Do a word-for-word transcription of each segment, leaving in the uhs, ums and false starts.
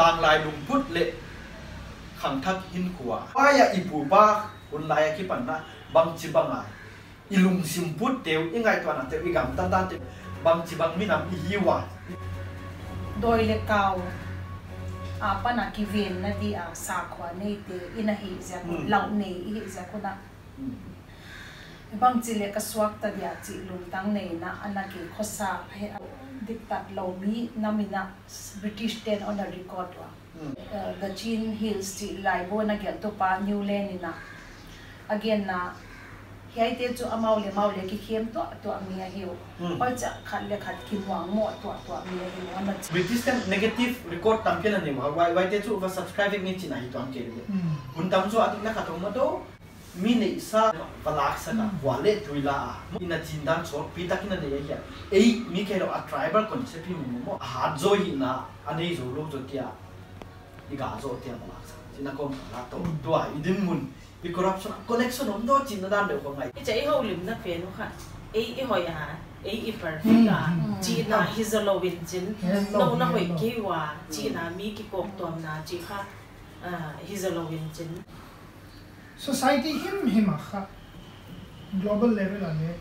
Tanglai lungput leh khangthak hinkhua. Huai a i pu pa hun lai a kipan na bangchibang a i lungsim put te uh, i ngaihtuahna te uh, i gamtatna te uh, bangchibang minam i hi ua. Dawi leh kau apan a kivenna di a sakhua neite i na hih ziak un, hmm, lau nei i hih ziak un a. Hmm. Bangchi leh ka suakta dia chih lungtang neina ana kikhosa hi a, diktat lou mi nam in a British ten on a record ua. Hmm. Uh, the Chin Hills chih laibu na gelhtu pa Newland in a, again na, hiaite chu amau leh amau leh kikhem tuahtuah mi ahi uh. Hmm. Huaichia khat leh khat kimuangmoh tuahtuah mi ahi uh. Ana British ten negative record tampi ana nei ua, huai, huaite chu va subscribe vek ni chihna hi tuan kei leh. Hmm. Hun tam zaw a dikna khat om maw tou. Mi neihsa va laksak a, hmm, kua leh tui la a. I na chin dan sawtpi tak in a nei ahi a. Ei, mi kei lou a tribal concept hi maw, a hat zaw hihna, a nei zou lou zaw tia, i ga zaw tia va laksak. Chihna kawm ka lak tou. Hmm. Tua, i dinmun, i corruption, connection om zaw chihna dan deuh khong ngai. I chih i houlimna pen uh kha, ei i hoih a, ei i perfect a, hmm, hmm, chihna hi zaw lou in chin, hi zaw lou, nou na hi hoih zaw kei ua, chihna mi kikawktuamna chih kha, ah, hi zaw lou in chin. Society himhim a kha, global level a leh,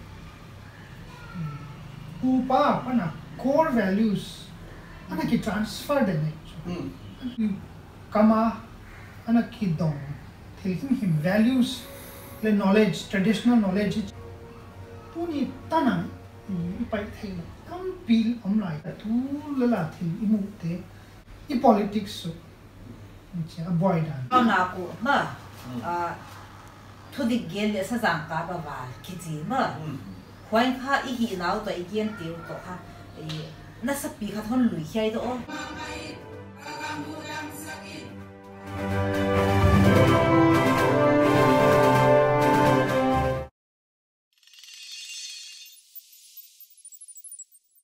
mm, pu pa apan a core values ana ki transfer den ahi chu. Hmm. Kam a ana kidong thil himhim, values leh knowledge, traditional knowledge hi. Tuni tan a, mm, i pai theihna tampi om lai. Tu lala thil i muh te, i politics uh chia a buai dan. Kau na ku ma, hmm, ah, thudik gen leh sazang ka ba val kichi ma. Hmm. Huai kha i hihna uh toh i gen te uh toh kha, eh, nasapi khat hon lui hiai toh.